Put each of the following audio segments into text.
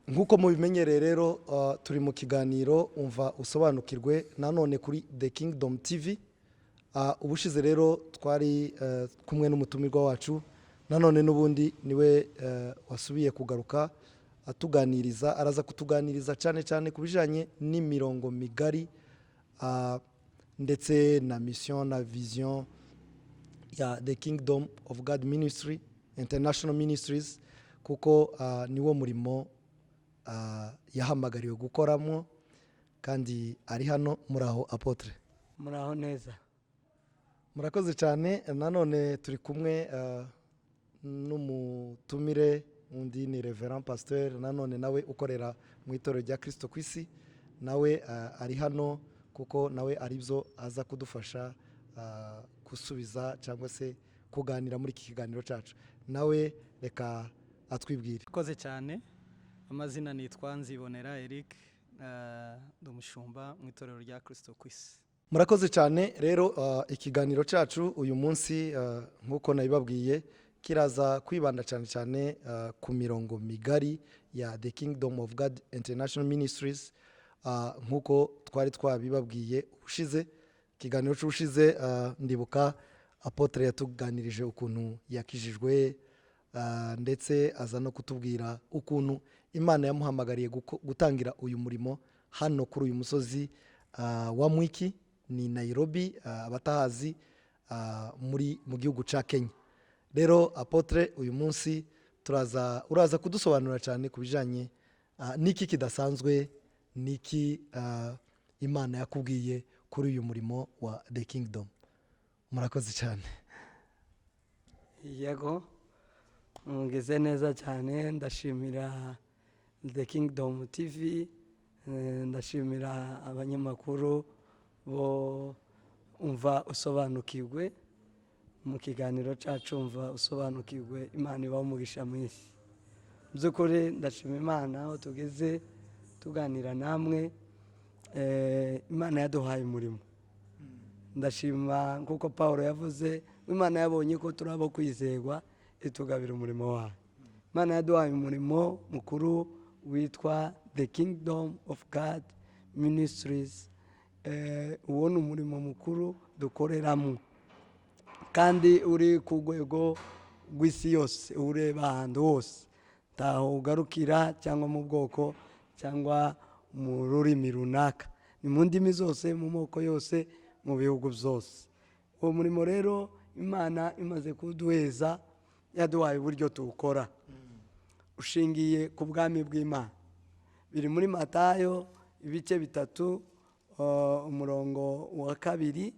Nk'uko mubimenyereye rero, turi mu kiganiro Umva Usobanukirwe, nanone kuri The Kingdom TV. Ubushize rero twari kumwe n'umutumirwa wacu, nanone n'ubundi niwe wasubiye kugaruka atuganiriza. Araza kutuganiriza cyane cyane ku bijyanye n'imirongo migari ndetse na mission na vision ya The Kingdom of God Ministry International Ministries, kuko niwo murimo yahamagariwe gukoramo, kandi ari hano. Muri aho, apôtre? Muraho neza. Murakoze cyane. Nanone turi kumwe n'umutumire undi, ni Reverend Pasteur, nanone nawe ukorera mu itorero rya Kirisito ku isi. Nawe ari hano kuko nawe ari byo aza kudufasha gusubiza cyangwa se kuganira muri iki kiganiro cyacu. Nawe reka atwibwire. Murakoze cyane. Amazina nitwa Nzibonera Eric, ndi umushumba mu itorero rya Kirisito ku isi. Murakoze cyane. Rero ikiganiro cyacu uyu munsi, nk'uko nabibabwiye, kiraza kwibanda cyane cyane ku mirongo migari ya The Kingdom of God International Ministries, nk'uko twari twabibabwiye ubushize, ikiganiro cy'ubushize. Ndibuka apôtre yatuganirije ukuntu yakijijwe, ndetse aza no kutubwira ukuntu Imana yamuhamagariye gutangira uyu murimo hano kuri uyu musozi wa Mwiki, ni Nairobi, abatahazi, muri mu gihugu cya Kenya. Rero apôtre, uyu munsi turaza, uraza kudusobanurira cyane ku bijyanye n'iki kidasanzwe, n'iki Imana yakubwiye kuri uyu murimo wa The Kingdom. Murakoze cyane. Yego, mugeze neza cyane. Ndashimira The Kingdom TV, ndashimira abanyamakuru bo Umva Usobanukirwe mu kiganiro cyacu Umva Usobanukirwe. Imana ibaho umugisha mwinshi. Mu by'ukuri ndashima Imana aho tugeze tuganira namwe. Imana yaduhaye umurimo. Ndashima nk'uko Paul yavuze, Imana yabonye ko turi abo kwizerwa, itugabira umurimo wayo. Imana yaduhaye umurimo mukuru witwa The Kingdom of God Ministries. Uwo ni umurimo mukuru dukoreramo kandi uri ku rwego rw'isi yose, ureba ahantu hose, ntaho ugarukira cyangwa mu bwoko cyangwa mu rurimi runaka, ni mu ndimi zose, mu moko yose, mu bihugu byose. Uwo murimo rero Imana imaze kuduheza, yaduhaye uburyo tuwukora ushingiye ku bwami bw'Imana. Biri muri Matayo ibice 3, umurongo wa 2,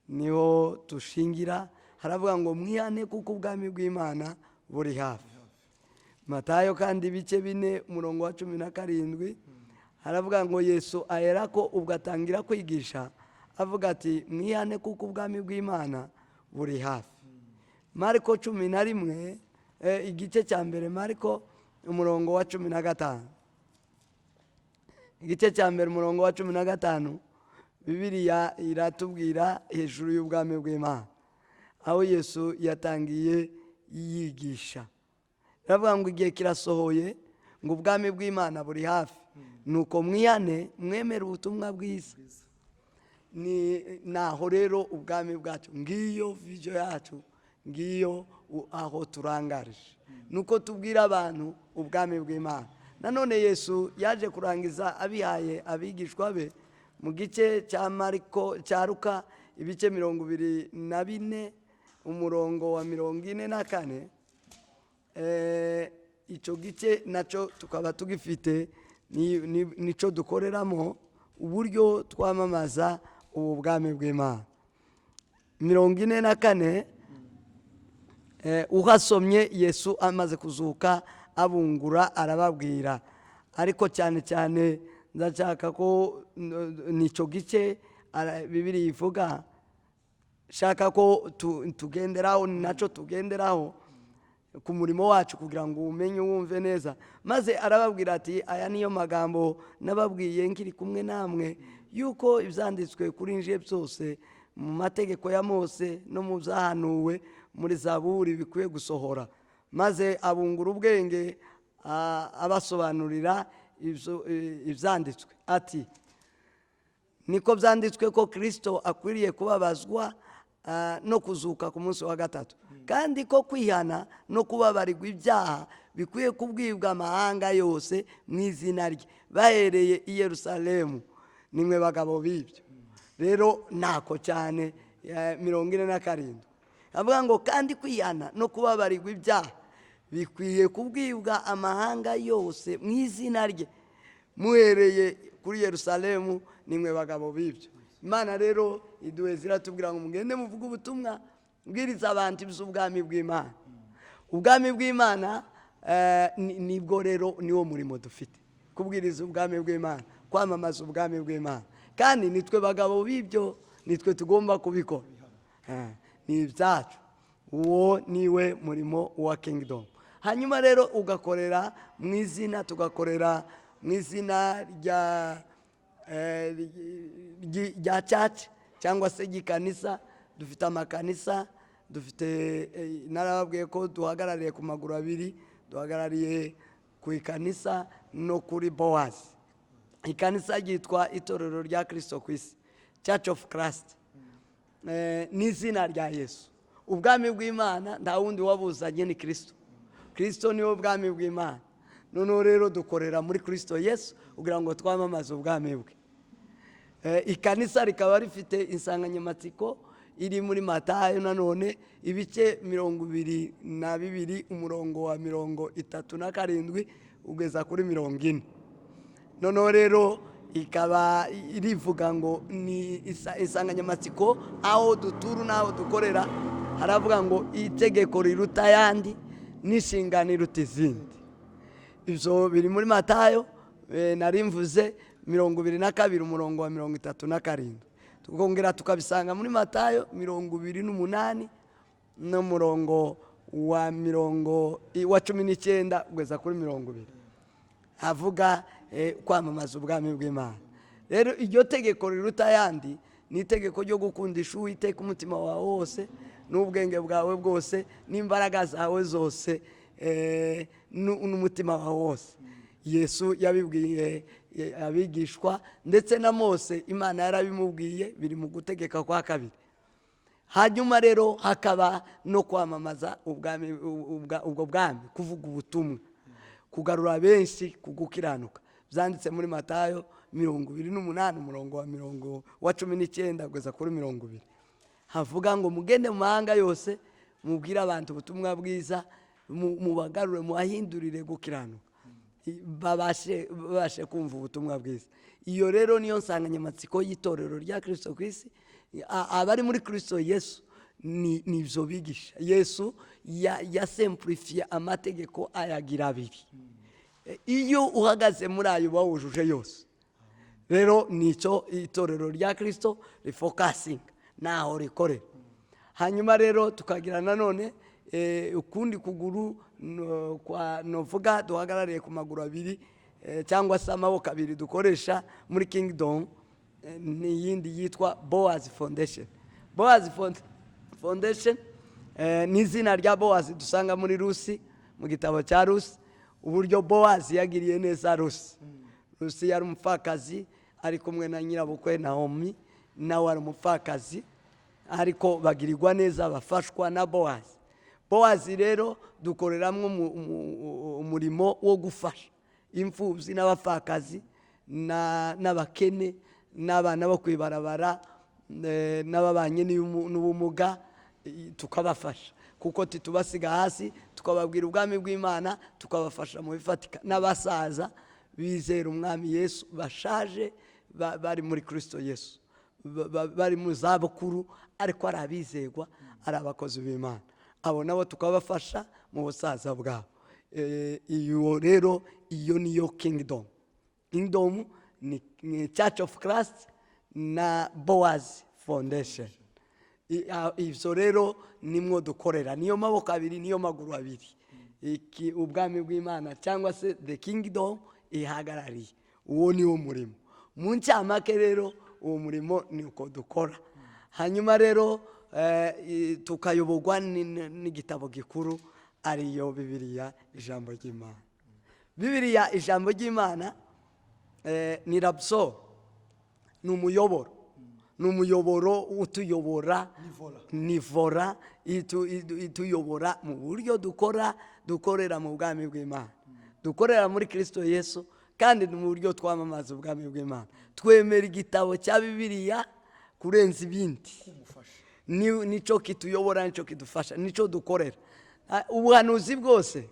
niho tushingira. Haravuga ngo: "Mwihane kuko ubwami bw'Imana buri hafi." Matayo kandi ibice 4, umurongo wa 17, haravuga ngo: "Yesu aherako ubwo atangira kwigisha avuga ati: 'Mwihane kuko ubwami bw'Imana buri hafi.'" Mariko 11, igice cya mbere, Mariko umurongo wa 15, igice cya mbere umurongo wa 15, Bibiliya iratubwira hejuru y'ubwami bw'Imana aho Yesu yatangiye yigisha. Iravuga ngo: "Igihe kirasohoye, ngo ubwami bw'Imana buri hafi, nuko mwihane mwemere ubutumwa bwiza." Ni naho rero ubwami bwacu, ngiyo vision yacu, ngiyo aho turangarije, nuko tubwira abantu ubwami bw'Imana. Nanone Yesu yaje kurangiza abihaye abigishwa be mu gice cya Mariko, cya Ruka, ibice 24, umurongo wa 44. Icyo gice nacyo tukaba tugifite, nicyo dukoreramo uburyo twamamaza ubu bwami bw'Imana. 44, uhasomye, Yesu amaze kuzuka abungura arababwira, ariko cyane cyane ndashaka ko nicyo gice Bibiliya ivuga shaka ko tugenderaho, ni nacyo tugenderaho ku murimo wacu kugira ngo uwumenye, wumve neza. Maze arababwira ati: "Aya niyo magambo nababwiye nkiri kumwe namwe, yuko ibyanditswe kuri nje byose mu mategeko ya Mose no mu byahanuwe muri Zaburi bikwiye gusohora." Maze abungura ubwenge. abasobanurira ibyanditswe ati: "Niko byanditswe ko Kirisito akwiriye kubabazwa no kuzuka ku munsi wa gatatu, kandi ko kwihana no kubabarirwa ibyaha bikwiye kubwibwa amahanga yose mu izina rye, bahereye i Yerusalemu. Nimwe bagabo b'ibyo." Rero ntako cyane, 47 avuga ngo: "Kandi kwihana no kubabarirwa ibyaha bikwiye kubwibwa amahanga yose mu izina rye, muhereye kuri Yerusalemu. Nimwe bagabo b'ibyo." Imana rero iduheza iratubwira ngo: "Mugende muvuge ubutumwa, mbwiriza abantu iby'ubwami bw'Imana." Ubwami bw'Imana nibwo rero niwo murimo dufite, kubwiriza ubwami bw'Imana, kwamamaza ubwami bw'Imana. Kandi nitwe bagabo b'ibyo, nitwe tugomba kubikora. Ni ibyacu. Uwo niwe murimo wa Kingdom. Hanyuma rero ugakorera mu izina, tugakorera mu izina rya church cyangwa se ry'ikanisa. Dufite amakanisa, dufite narababwiye ko duhagarariye ku maguru abiri: duhagarariye ku ikanisa no kuri Bowazi. Ikanisa ryitwa Itorero rya Kirisito ku isi, Church of Christ. N'izina rya Yesu. Ubwami bw'Imana nta wundi wabuzanye, ni Kirisito. Kirisito niwe bwami bw'Imana. Noneho rero dukorera muri Kirisito Yesu kugira ngo twamamaze ubwami bwe. Ikanisa rikaba rifite insanganyamatsiko iri muri Matayo nanone, ibice 22, umurongo wa 37 ugeza kuri 40. Noneho rero ikaba irivuga ngo ni insanganyamatsiko aho dutura n'aho dukorera, haravuga ngo: "Itegeko riruta ayandi n'inshingano iruta izindi." Ibyo biri muri Matayo, nari mvuze, 22, umurongo wa 37. Tukongera tukabisanga muri Matayo 28 n'umurongo wa 19 kugeza kuri 20, havuga kwamamaza ubwami bw'Imana. Rero iryo tegeko riruta ayandi ni itegeko ryo gukundisha Uwiteka umutima wawe wose n'ubwenge bwawe bwose n'imbaraga zawe zose, n'umutima wawe wose. Yesu yabibwiye abigishwa, ndetse na Mose Imana yarabimubwiye, biri mu gutegeka kwa kabiri. Hanyuma rero hakaba no kwamamaza ubwami, ubwo bwami, kuvuga ubutumwa, kugarura benshi ku gukiranuka. Byanditse muri Matayo 28, umurongo wa 19 kugeza kuri 20, havuga ngo: "Mugende mu mahanga yose, mubwire abantu ubutumwa bwiza, mubagarure, mubahindurire gukiranuka, babashe kumva ubutumwa bwiza." Iyo rero niyo nsanganyamatsiko y'itorero rya Kirisito ku isi. Abari muri Kirisito Yesu ni ibyo bigisha. Yesu yasimplifiye amategeko ayagira abiri. Iyo uhagaze muri ayo uba wujuje yose. Rero nicyo itorero rya Kirisito rifocusinga, naho rikorera. Hanyuma rero tukagira nanone ukundi kuguru kwa novuga duhagarariye ku maguru abiri, cyangwa se amaboko abiri dukoresha muri Kingdom, ni iyindi yitwa Boaz Foundation. Boaz Foundation ni izina rya Boaz dusanga muri Rusi, mu gitabo cya Rusi, uburyo Boaz yagiriye neza Rusi. Rusi yari umupfakazi, ari kumwe na nyirabukwe Naomi, nawe ari umupfakazi, ariko bagirirwa neza, bafashwa na Bowazi. Bowazi rero dukoreramo umurimo wo gufasha imfubyi n'abapfakazi n'abakene n'abana bo kwibarabara, n'ababanye n'ubumuga, tukabafasha kuko titubasiga hasi, tukababwira ubwami bw'Imana, tukabafasha mu bifatika, n'abasaza bizera Umwami Yesu bashaje, bari muri Kirisito Yesu, bari mu zabukuru, ariko ari abizerwa, ari abakozi b'Imana. Abo nabo tukabafasha mu busaza bwabo. Iyo rero iyo niyo Kingdom. Kingdom ni Church of Christ na Boaz Foundation. Ibyo rero nimwo dukorera, niyo maboko abiri, niyo maguru abiri. Iki ubwami bw'Imana cyangwa se the Kingdom ihagarariye, uwo niwo murimo mu ncamake. Rero uwo murimo ni uko dukora. Hanyuma rero tukayoborwa n'igitabo gikuru, ariyo Bibiliya, ijambo ry'Imana. Bibiliya, ijambo ry'Imana, ni rabso, ni umuyoboro, ni umuyoboro utuyobora, ni volant ituyobora mu buryo dukora, dukorera mu bwami bw'Imana, dukorera muri Kirisito Yesu, kandi ni mu buryo twamamaza ubwami bw'Imana. Twemera igitabo cya Bibiliya kurenza ibindi. Nicyo kituyobora, nicyo kidufasha, nicyo dukorera. Ubuhanuzi bwose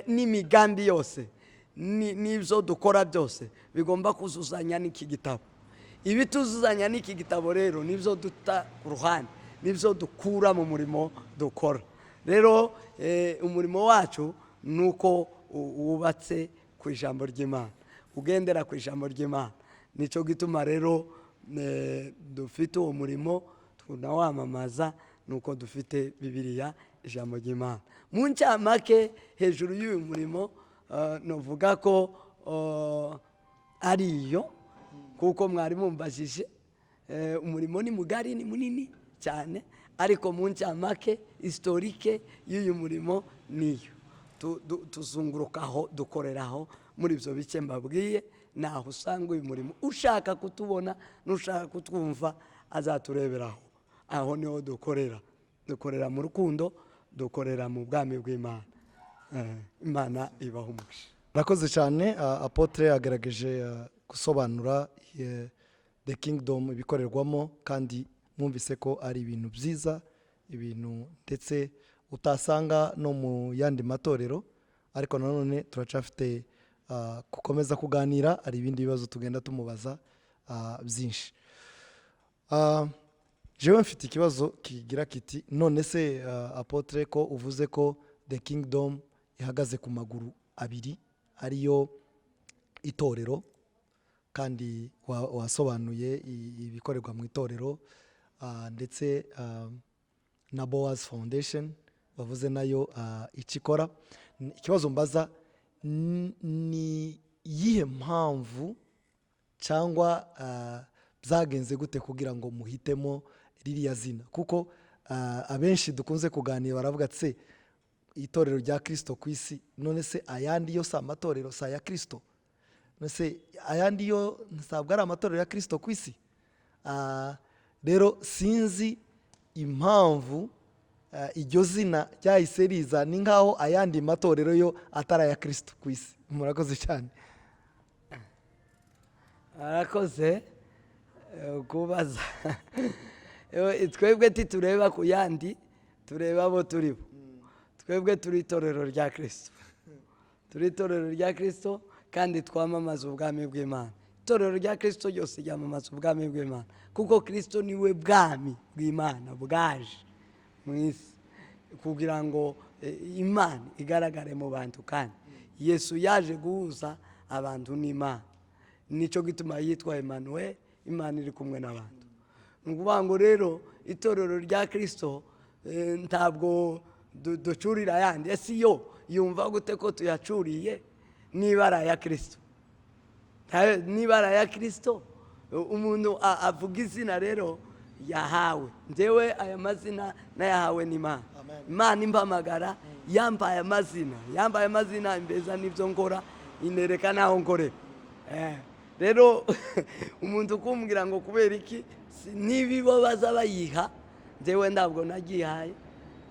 n'imigambi yose n'ibyo dukora byose bigomba kuzuzanya n'iki gitabo. Ibituzuzanya n'iki gitabo rero nibyo duta ku ruhande, nibyo dukura mu murimo dukora. Rero umurimo wacu ni uko wubatse ku ijambo ry'Imana, ugendera ku ijambo ry'Imana. Nicyo gituma rero dufite uwo murimo, tunawamamaza, ni uko dufite Bibiliya, ijambo ry'Imana. Mu ncamake, hejuru y'uyu murimo, navuga ko ari iyo, kuko mwari mumbajije. Umurimo ni mugari, ni munini cyane, ariko mu ncamake, historique y'uyu murimo niyo tuzungurukaho, dukoreraho muri ibyo bice mbabwiye. Naho usanga uyu murimo. Ushaka kutubona n'ushaka kutwumva azatureberaho. Aho niho dukorera. Dukorera mu rukundo, dukorera mu bwami bw'Imana. Imana ibaha umugisha. Murakoze cyane. Apôtre yagaragaje gusobanura The Kingdom, ibikorerwamo, kandi mwumvise ko ari ibintu byiza, ibintu ndetse utasanga no mu yandi matorero. Ariko nanone turacafite gukomeza kuganira, hari ibindi bibazo tugenda tumubaza byinshi. Jewe mfite ikibazo kigira kiti: none se apôtre, ko uvuze ko The Kingdom ihagaze ku maguru abiri, ariyo itorero, kandi wasobanuye ibikorerwa mu itorero, ndetse na Boaz Foundation bavuze nayo icyo ikora. Ikibazo mbaza ni iyihe mpamvu cyangwa byagenze gute kugira ngo muhitemo ririya zina? Kuko abenshi dukunze kuganira baravuga ati: "Se itorero rya Kirisito ku isi, none se ayandi yo si amatorero, si aya Kirisito? None se ayandi yo ntabwo ari amatorero ya Kirisito ku isi?" Rero sinzi impamvu iryo zina ryahise riza, ni nk'aho ayandi matorero yo atari aya Kirisito ku isi. Murakoze cyane. Arakoze kubaza. Twebwe titureba ku yandi, tureba abo turi bo. Twebwe turi itorero rya Kirisito, turi itorero rya Kirisito, kandi twamamaza ubwami bw'Imana. Itorero rya Kirisito ryose ryamamaza ubwami bw'Imana, kuko Kirisito niwe bwami bw'Imana bwaje mu isi kugira ngo Imana igaragare mu bantu. Kandi Yesu yaje guhuza abantu n'Imana, nicyo gituma yitwa Emmanuel, Imana iri kumwe n'abantu. Ni ukuvuga ngo rero itorero rya Kirisito ntabwo ducurira ayandi. Ese yo yumva gute ko tuyacuriye niba ari aya Kirisito? Niba ari aya Kirisito, umuntu avuga izina rero yahawe. Njyewe aya mazina nayahawe n'Imana. Amen. Imana impamagara yambaye amazina, yambaye amazina imbeza n'ibyo nkora, inereka n'aho nkorera. Rero umuntu ukumbwira ngo kubera iki, niba baza bayiha, njyewe ntabwo nagihaye,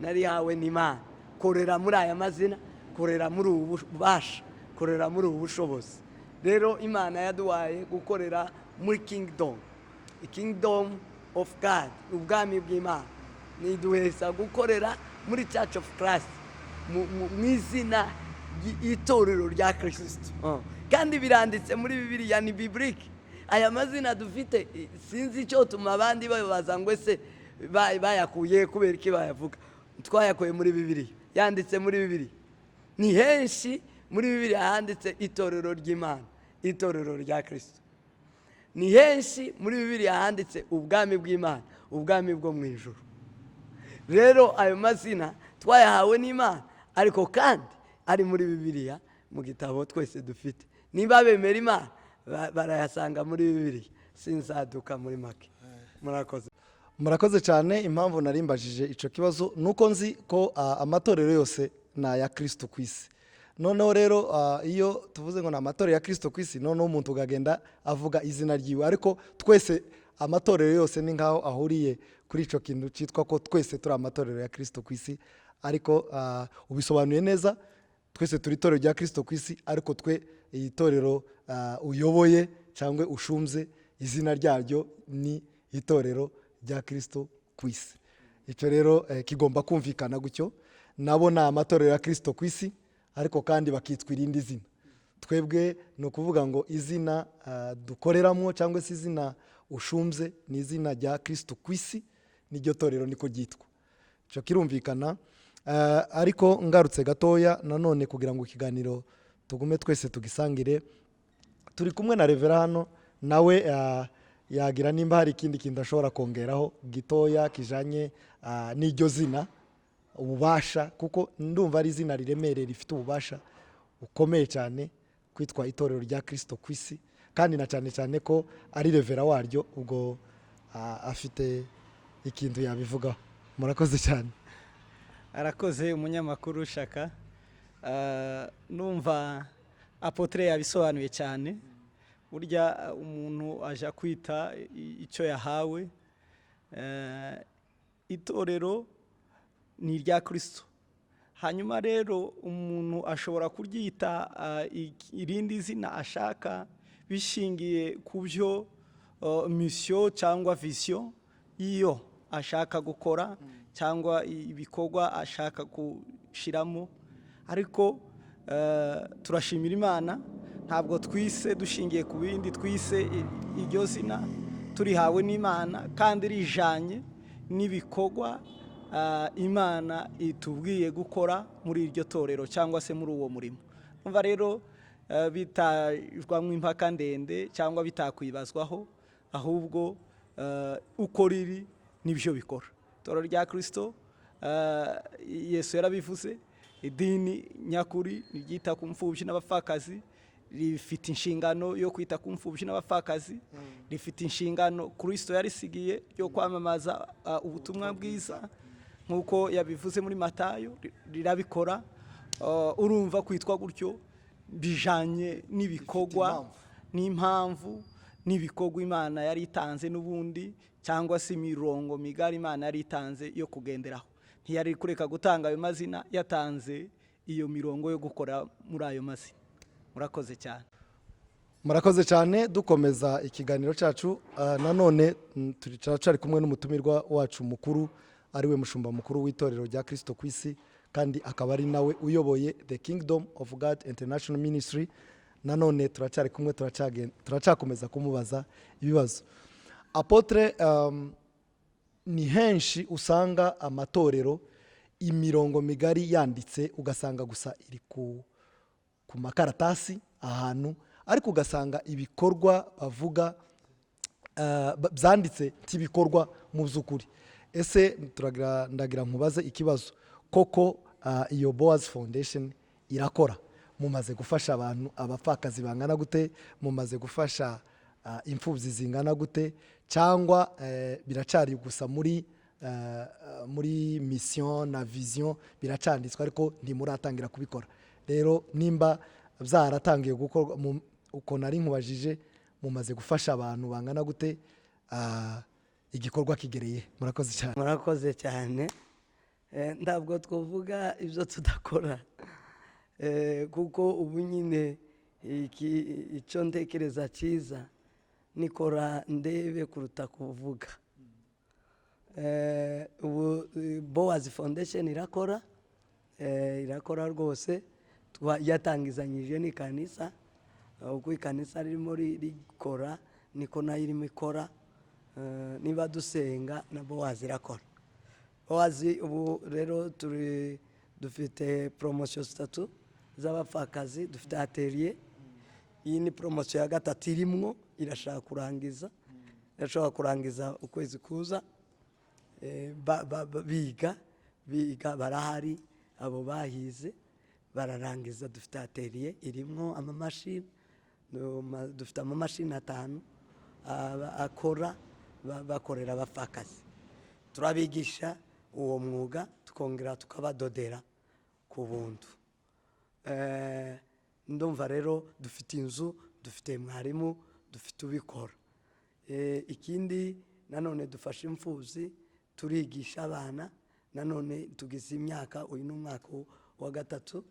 narihawe n'Imana. Korera muri aya mazina, korera muri ubu bubasha, korera muri ubu bushobozi. Rero Imana yaduhaye gukorera muri kingdom, kingdom of God, ubwami bw'Imana. Niduhesa gukorera muri Church of Christ, mu izina ry'itorero rya Kirisito. Kandi biranditse muri Bibiliya, ni biblique. Aya mazina dufite, sinzi icyo tuma abandi babaza ngo ese bayakuye, kubera iki bayavuga. Twayakuye muri Bibiliya, yanditse muri Bibiliya. Ni henshi muri Bibiliya handitse itorero ry'Imana, itorero rya Kirisito. Ni henshi muri Bibiliya handitse ubwami bw'Imana, ubwami bwo mu ijuru. Rero ayo mazina twayahawe n'Imana, ariko kandi ari muri Bibiliya, mu gitabo twese dufite. Niba bemera Imana, barayasanga muri Bibiliya. Sinzaduka muri make. Murakoze. Murakoze cyane. Impamvu narimbajije icyo kibazo ni uko nzi ko amatorero yose ni aya Kirisito ku isi. Noneho rero iyo tuvuze ngo ni amatorero ya Kirisito ku isi, noneho umuntu ukagenda avuga izina ryiwe, ariko twese amatorero yose ni nkaho ahuriye kuri icyo kintu cyitwa ko twese turi amatorero ya Kirisito ku isi. Ariko ubisobanuye neza, twese turi itorero rya Kirisito ku isi, ariko twe iyi torero uyoboye cyangwa ushumbye, izina ryaryo ni itorero rya Kirisito ku isi. Icyo rero kigomba kumvikana gutyo. Nabo ni amatorero ya Kirisito ku isi, ariko kandi bakitwa irindi zina. Twebwe ni ukuvuga ngo izina dukoreramo cyangwa se izina ushumbye ni izina rya Kirisito ku isi, n'iryo torero niko ryitwa. Icyo kirumvikana. Ariko ngarutse gatoya nanone kugira ngo ikiganiro tugume twese tugisangire, turi kumwe na Reverend hano, nawe yagira nimba hari ikindi kintu ashobora kongeraho gitoya kijanye n'iryo zina, ububasha, kuko ndumva ari izina riremereye, rifite ububasha bukomeye cyane, kwitwa itorero rya Kirisito ku isi, kandi na cyane cyane ko ari Reverend waryo, ubwo afite ikintu yabivugaho. Murakoze cyane. Arakoze umunyamakuru Shaka. Numva apôtre yabisobanuye cyane. Burya umuntu aja kwita icyo yahawe. Itorero ni irya Kirisito. Hanyuma rero umuntu ashobora kuryita irindi zina ashaka, bishingiye ku byo mission cyangwa vision iyo ashaka gukora cyangwa ibikorwa ashaka gushyiramo. Ariko turashimira Imana, ntabwo twise dushingiye ku bindi, twise iryo zina turihawe n'Imana, kandi rijanye n'ibikorwa Imana itubwiye gukora muri iryo torero cyangwa se muri uwo murimo. Umva rero, bitajwamo impaka ndende cyangwa bitakwibazwaho, ahubwo uko riri nibyo bikora. Itorero rya Kirisito, Yesu yarabivuze, idini nyakuri ryita ku mfubyi n'abapfakazi, rifite inshingano yo kwita ku mfubyi n'abapfakazi, rifite inshingano Kirisito yarisigiye yo kwamamaza ubutumwa bwiza nk'uko yabivuze muri Matayo, rirabikora. Urumva kwitwa gutyo bijanye n'ibikorwa impamvu. N'impamvu n'ibikorwa Imana yari itanze n'ubundi, cyangwa se imirongo migari Imana yari itanze yo kugenderaho. Ntiyari kureka gutanga ayo mazina yatanze iyo mirongo yo gukora muri ayo mazina. Murakoze cyane. Murakoze cyane. Dukomeza ikiganiro cyacu, nanone turacyari kumwe n'umutumirwa wacu mukuru, ariwe mushumba mukuru w'itorero rya Kirisito ku isi, kandi akaba ari nawe uyoboye The Kingdom of God International Ministry. Nanone turacyari kumwe, turacyakomeza kumubaza ibibazo. Apôtre, ni henshi usanga amatorero imirongo migari yanditse, ugasanga gusa iri ku makaratasi ahantu, ariko ugasanga ibikorwa bavuga byanditse ntibikorwa mu by'ukuri. Ese ndagira nkubaze ikibazo: koko iyo Boaz Foundation irakora? Mumaze gufasha abantu, abapfakazi bangana gute? Mumaze gufasha imfubyi zingana gute? Cyangwa biracari gusa muri mission na vision, biracanditswe ariko ntimuratangira kubikora? Rero nimba byaratangiye gukorwa, uko nari nkubajije, mumaze gufasha abantu bangana gute? Igikorwa kigereye? Murakoze cyane. Murakoze cyane. Ntabwo twavuga ibyo tudakora. Kuko ubu nyine icyo ntekereza cyiza nikora ndebe kuruta kuvuga. Ubu Boaz Foundation irakora, irakora rwose. Yatangizanyije n'ikanisa. Uko ikanisa ririmo rikora niko nayo irimo ikora. Niba dusenga na Boaz irakora. Boaz ubu rero turi dufite promotion zitatu z'abapfakazi, dufite atelier. Iyi ni promotion ya gatatu irimwo irashaka kurangiza, irashobora kurangiza ukwezi kuza. Biga barahari, abo bahize bararangiza. Dufite atelier irimwo amamashini, dufite amamashini atanu akora, bakorera abapfakazi. Turabigisha uwo mwuga, tukongera tukabadodera ku buntu. Ndumva rero dufite inzu, dufite mwarimu, dufite ubikora. Ikindi nanone dufasha imfubyi, turigisha abana. Nanone tugize imyaka, uyu ni umwaka wa gatatu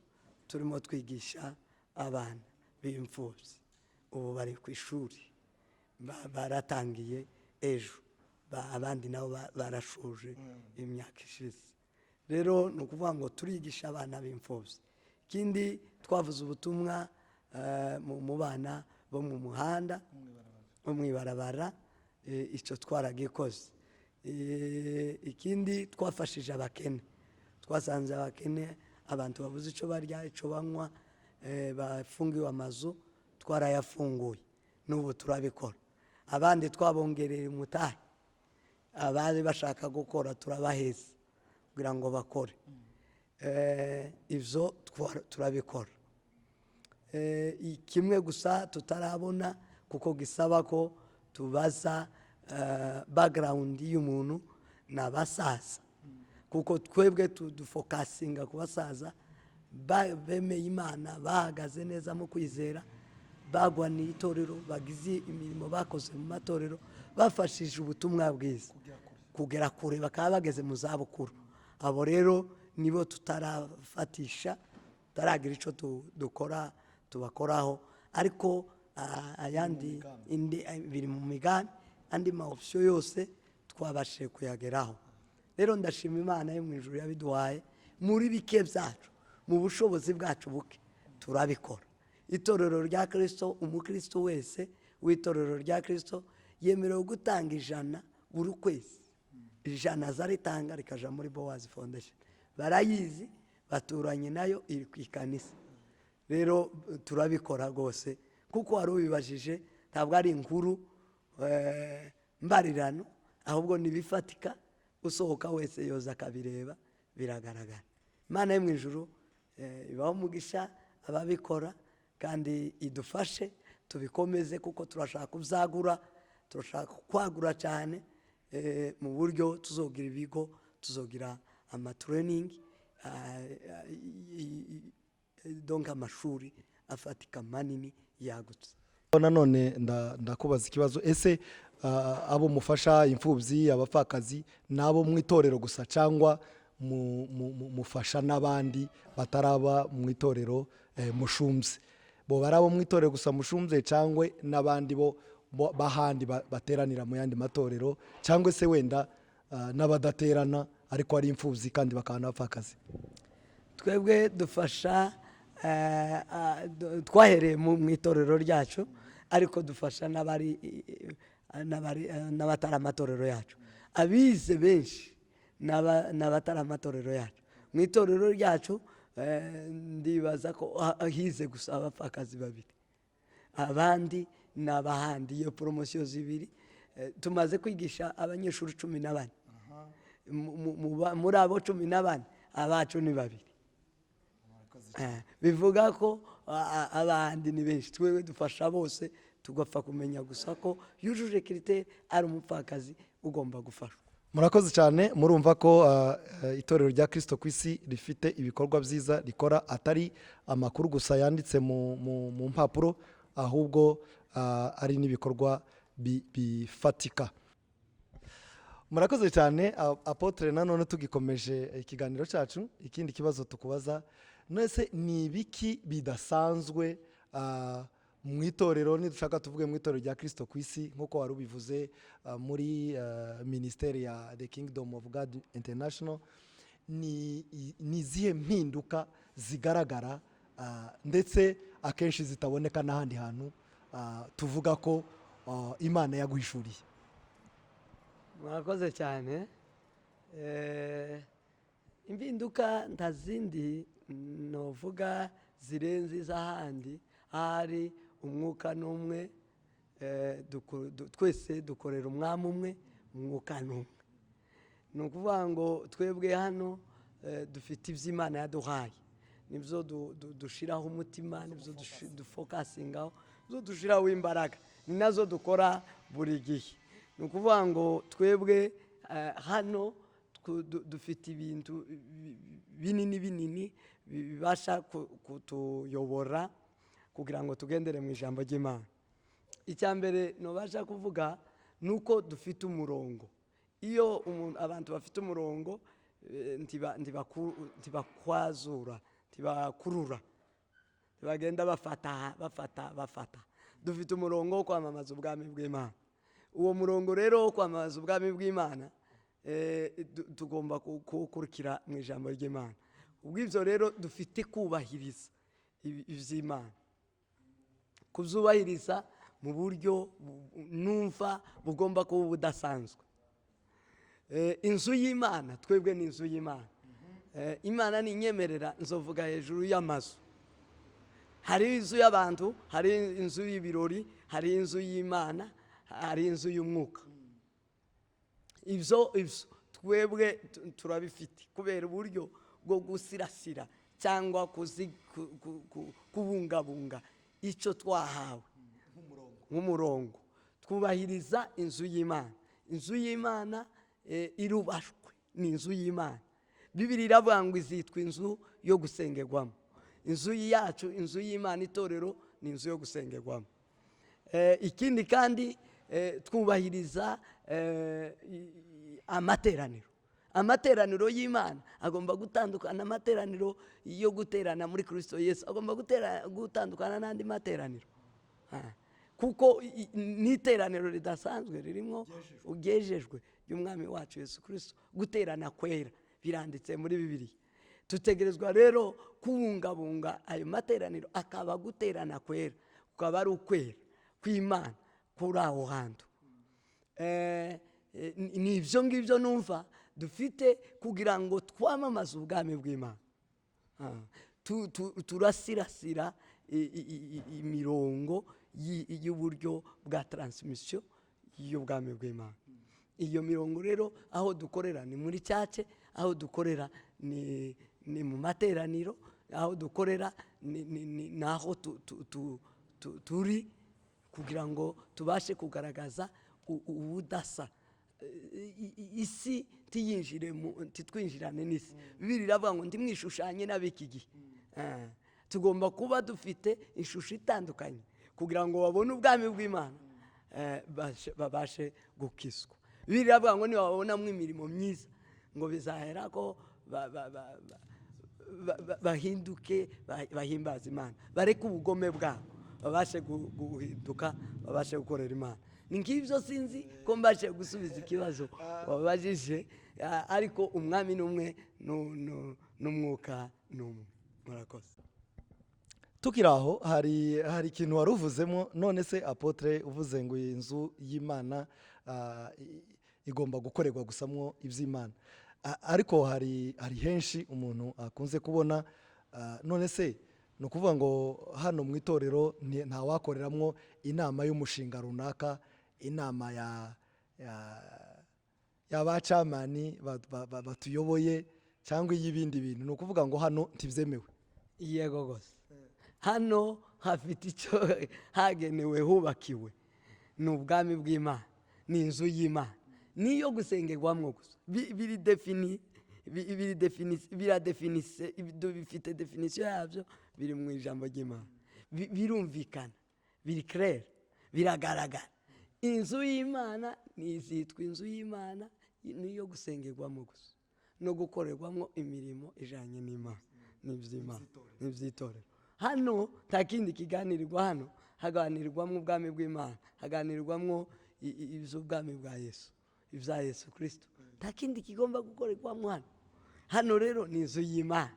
turimo twigisha abana b'imfubyi. Ubu bari ku ishuri, baratangiye ejo. Abandi nabo barashoje imyaka ishize. Rero ni ukuvuga ngo turigisha abana b'imfubyi. Ikindi, twavuze ubutumwa mu bana bo mu muhanda, bo mu ibarabara. Icyo twaragikoze. Ikindi, twafashije abakene. Twasanze abakene, abantu babuze icyo barya, icyo banywa, bafungiwe amazu, twarayafunguye, n'ubu turabikora. Abandi twabongereye umutahe, abari bashaka gukora turabaheza kugira ngo bakore. Ibyo turabikora. Kimwe gusa tutarabona, kuko gisaba ko tubaza background y'umuntu, ni abasaza, kuko twebwe dufocusinga ku basaza bemeye Imana, bahagaze neza mu kwizera, bagwaniye itorero, bagize imirimo bakoze mu matorero, bafashije ubutumwa bwiza kugera kure, bakaba bageze mu zabukuru. Abo rero nibo tutarafatisha, tutaragira icyo dukora tubakoraho. Ariko ayandi indi biri mu migambi, andi ma option yose twabashije kuyageraho. Rero ndashima Imana yo mu ijuru yabiduhaye. Muri bike byacu, mu bushobozi bwacu buke, turabikora. Itorero rya Kirisito, umukristo wese w'itorero rya Kirisito yemerewe gutanga 100 buri kwezi. 100 azaritanga rikaja muri Bowazi Foundation. Barayizi, baturanye nayo, iri ku ikanisa. Rero turabikora rwose, kuko wari ubibajije. Ntabwo ari inkuru mbarirano, ahubwo ni ibifatika. Usohoka wese yoza akabireba, biragaragara. Imana yo mu ijuru ibaho umugisha ababikora, kandi idufashe tubikomeze, kuko turashaka kubyagura, turashaka kwagura cyane mu buryo tuzogira ibigo, tuzogira amatraining, donc amashuri afatika manini yagutse. Nanone ndakubaza ikibazo: ese abo mufasha, imfubyi, abapfakazi, ni abo mu itorero gusa, cyangwa mufasha n'abandi bataraba mu itorero mushumbye? Bo bari abo mu itorero gusa mushumbye, cyangwa n'abandi bo bahandi bateranira mu yandi matorero, cyangwa se wenda n'abadaterana ariko ari imfubyi kandi bakaba n'abapfakazi? Twebwe dufasha twahereye mu itorero ryacu, ariko dufasha n'abatari amatorero yacu. Abize benshi n'abatari amatorero yacu. Mu itorero ryacu ndibaza ko hize gusa abapfakazi babiri, abandi ni abahandi. Iyo promotion zibiri, tumaze kwigisha abanyeshuri 14. Muri abo 14, abacu ni babiri. Bivuga ko abandi ni benshi. Twebwe dufasha bose, tugapfa kumenya gusa ko yujuje critère, ari umupfakazi ugomba gufashwa. Murakoze cyane. Murumva ko itorero rya Kirisito ku isi rifite ibikorwa byiza rikora, atari amakuru gusa yanditse mu mpapuro, ahubwo ari n'ibikorwa bifatika. Murakoze cyane, apôtre. Nanone tugikomeje ikiganiro cyacu, ikindi kibazo tukubaza nese ni ibiki bidasanzwe mu itorero, nidushaka tuvuge mu itorero rya Kirisito ku isi, nk'uko wari ubivuze, muri minisiteri ya The Kingdom of God International, ni izihe mpinduka zigaragara ndetse akenshi zitaboneka n'ahandi hantu, tuvuga ko Imana yaguhishuriye? Murakoze cyane. Impinduka nta zindi novuga zirenze iz'ahandi. Ahari umwuka ni umwe, twese dukorera umwami umwe, umwuka ni umwe. Ni ukuvuga ngo twebwe hano dufite ibyo Imana yaduhaye, nibyo dushiraho umutima, nibyo dufocusingaho, nibyo dushiraho imbaraga, ni nazo dukora buri gihe. Ni ukuvuga ngo twebwe hano dufite ibintu binini binini bibasha kutuyobora kugira ngo tugendere mu ijambo ry'Imana. Icya mbere ntubasha kuvuga ni uko dufite umurongo. Iyo abantu bafite umurongo, ntibakwazura, ntibakurura, ntibagenda bafata bafata bafata. Dufite umurongo wo kwamamaza ubwami bw'Imana. Uwo murongo rero wo kwamamaza ubwami bw'Imana, tugomba kuwukurikira mu ijambo ry'Imana. Ubw'ibyo rero dufite kubahiriza iby'Imana, kubyubahiriza mu buryo numva bugomba kuba budasanzwe. Inzu y'Imana, twebwe ni inzu y'Imana. Imana ninyemerera nzovuga hejuru y'amazu. Hari inzu y'abantu, hari inzu y'ibirori, hari inzu y'Imana, hari inzu y'umwuka. Ibyo twebwe turabifite kubera uburyo bwo gusirasira cyangwa kubungabunga icyo twahawe nk'umurongo. Twubahiriza inzu y'Imana. Inzu y'Imana, irubashwe, ni inzu y'Imana. Bibiliya iravuga ngo izitwa inzu yo gusengerwamo. Inzu yacu, inzu y'Imana, itorero ni inzu yo gusengerwamo. Ikindi kandi, twubahiriza amateraniro. Amateraniro y'Imana agomba gutandukana amateraniro yo guterana muri Kristo Yesu, agomba gutandukana n'andi materaniro. Kuko n'iteraniro ridasanzwe ririmo ugejejwe ry'Umwami wacu Yesu Kristo, guterana kwera biranditse muri Bibiliya. Tutegerezwa rero kubungabunga ayo materaniro akaba guterana kwera, kukaba ari ukwera kw'Imana kuri aho hantu. Ni ibyo ngibyo numva dufite kugira ngo twamamaze ubwami bw'Imana. Turasirasira imirongo y'uburyo bwa transmission y'ubwami bw'Imana. Iyo mirongo rero aho dukorera ni muri cyace, aho dukorera ni mu materaniro, aho dukorera ni naho turi kugira ngo tubashe kugaragaza ubudasa. Isi tiyinjire mu, titwinjirane n'isi. Bibiliya iravuga ngo ntimwishushanye n'ab'iki gihe. Tugomba kuba dufite ishusho itandukanye kugira ngo babone ubwami bw'Imana, babashe gukizwa. Bibiliya iravuga ngo nibabonamo imirimo myiza ngo bizahera ko bahinduke, bahimbaze Imana, bareke ubugome bwabo, babashe guhinduka, babashe gukorera Imana. Ni ngibyo, sinzi ko mbashe gusubiza ikibazo wabajije, ariko umwami ni umwe, n'umwuka ni umwe. Murakoze. Tukiri aho, hari ikintu wari uvuzemo. None se apôtre, uvuze ngo iyi nzu y'Imana, igomba gukorerwa gusamwo iby'Imana, ariko hari henshi umuntu akunze kubona, none se ni ukuvuga ngo hano mu itorero ntawakoreramwo inama y'umushinga runaka, inama y'abacamani batuyoboye cyangwa iy'ibindi bintu? Ni ukuvuga ngo hano ntibyemewe? Yego rwose, hano hafite icyo hagenewe, hubakiwe ni ubwami bw'Imana, ni inzu y'Imana, niyo gusengerwamo gusa. Biri défini, biri défini, biradefinise, bifite définition yabyo, biri mu ijambo ry'Imana. Birumvikana, biri clair, biragaragara. Inzu y'Imana ni izitwa inzu y'Imana niyo gusengerwamo gusa no gukorerwamo imirimo ijanye n'Imana n'iby'Imana n'iby'itorero. Hano nta kindi kiganirwa, hano haganirwamo ubwami bw'Imana, haganirwamo iby'ubwami bwa Yesu, ibya Yesu Kirisito. Nta kindi kigomba gukorerwamo hano. Hano rero ni inzu y'Imana.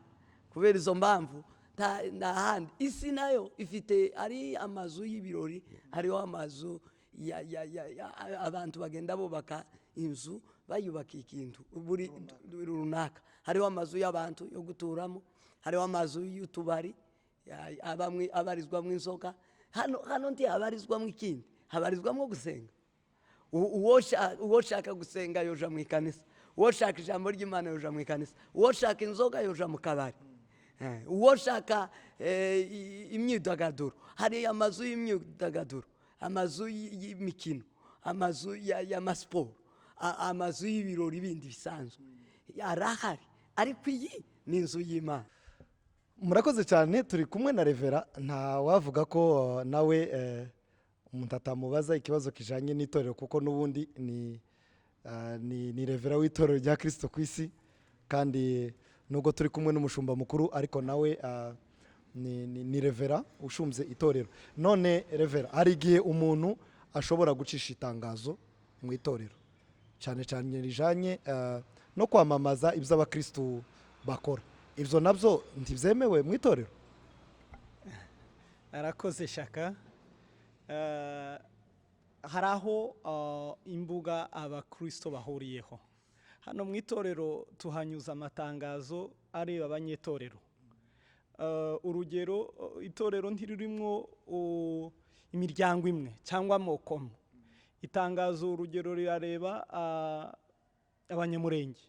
Kubera izo mpamvu nta handi. Isi nayo ifite ari amazu y'ibirori, hariho amazu ya abantu bagenda bubaka inzu, bayubaka ikintu buri runaka. Hariho amazu y'abantu yo guturamo, hariho amazu y'utubari abarizwamo inzoga. Hano ntihabarizwamo ikindi, habarizwamo gusenga. Uwo shaka gusenga yoja mu ikanisa, uwo shaka ijambo ry'Imana yoja mu ikanisa, uwo shaka inzoga yoja mu kabari, uwo shaka imyidagaduro, hari amazu y'imyidagaduro, amazu y'imikino, amazu y'amasiporo, amazu y'ibirori bindi bisanzwe arahari, ariko iyi N'inzu y'Imana. Murakoze cyane. Turi kumwe na Reverend. Nta wavuga ko nawe umuntu atamubaza ikibazo kijanye n'itorero, kuko n'ubundi ni Reverend w'itorero rya Kirisito ku isi. Kandi nubwo turi kumwe n'umushumba mukuru, ariko nawe ni Reverend ushumbye itorero. None Reverend, hari igihe umuntu ashobora gucisha itangazo mu itorero, cyane cyane rijanye no kwamamaza ibyo abakirisitu bakora. Ibyo nabyo ntibyemewe mu itorero? Arakoze Shaka. Hari aho imbuga abakristo bahuriyeho. Hano mu itorero tuhanyuza amatangazo areba abanyetorero. Urugero, itorero ntiririmo imiryango imwe cyangwa amoko amwe. Itangazo, urugero, rirareba Abanyamurenge,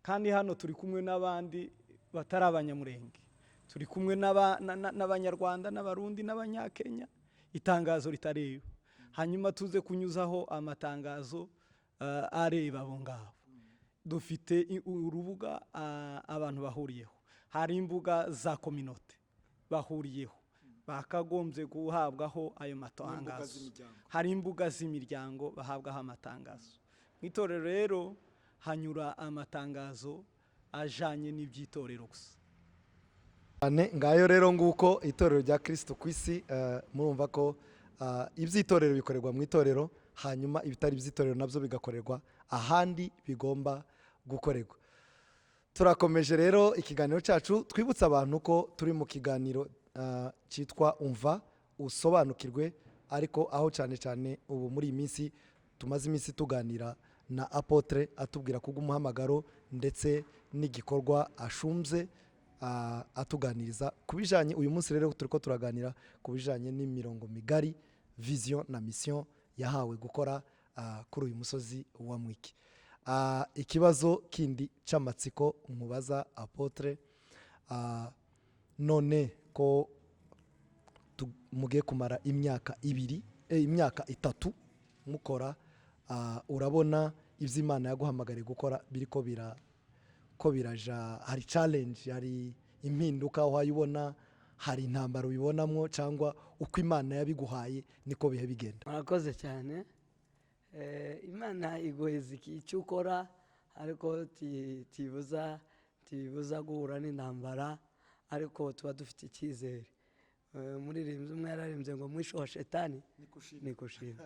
kandi hano turi kumwe n'abandi batari Abanyamurenge, turi kumwe n'Abanyarwanda n'Abarundi n'Abanyakenya. Itangazo ritareba, hanyuma tuze kunyuzaho amatangazo areba abo ngabo. Dufite urubuga abantu bahuriyeho. Hari imbuga za communauté bahuriyeho, bakagombye guhabwaho ayo matangazo. Hari imbuga z'imiryango bahabwaho amatangazo. Mu itorero rero hanyura amatangazo ajanye n'iby'itorero gusa. Cyane. Ngayo rero, nguko itorero rya Kirisito ku isi. Murumva ko iby'itorero bikorerwa mu itorero, hanyuma ibitari iby'itorero nabyo bigakorerwa ahandi bigomba gukorerwa. Turakomeje rero ikiganiro cyacu. Twibutsa abantu ko turi mu kiganiro cyitwa "Umva Usobanukirwe", ariko aho cyane cyane ubu muri iyi minsi tumaze iminsi tuganira na apôtre, atubwira kubw'umuhamagaro ndetse n'igikorwa ashumbye, atuganiriza ku bijyanye. Uyu munsi rero turi ko turaganira ku bijyanye n'imirongo migari, vision na mission yahawe gukora kuri uyu musozi wa Mwiki. Ikibazo kindi cy'amatsiko nkubaza, apôtre, none ko mugiye kumara imyaka 2, imyaka 3 mukora, urabona ibyo Imana yaguhamagariye gukora biriko bira ko biraja? Hari challenge, hari impinduka wayibona, hari intambara ubibonamwo, cyangwa uko Imana yabiguhaye niko bihe bigenda? Murakoze cyane. Imana iguheza icyo ukora, ariko tibuza guhura n'intambara, ariko tuba dufite icyizere. Umuririmbyi umwe yararimbye ngo mwisho wa shetani ni kushinda.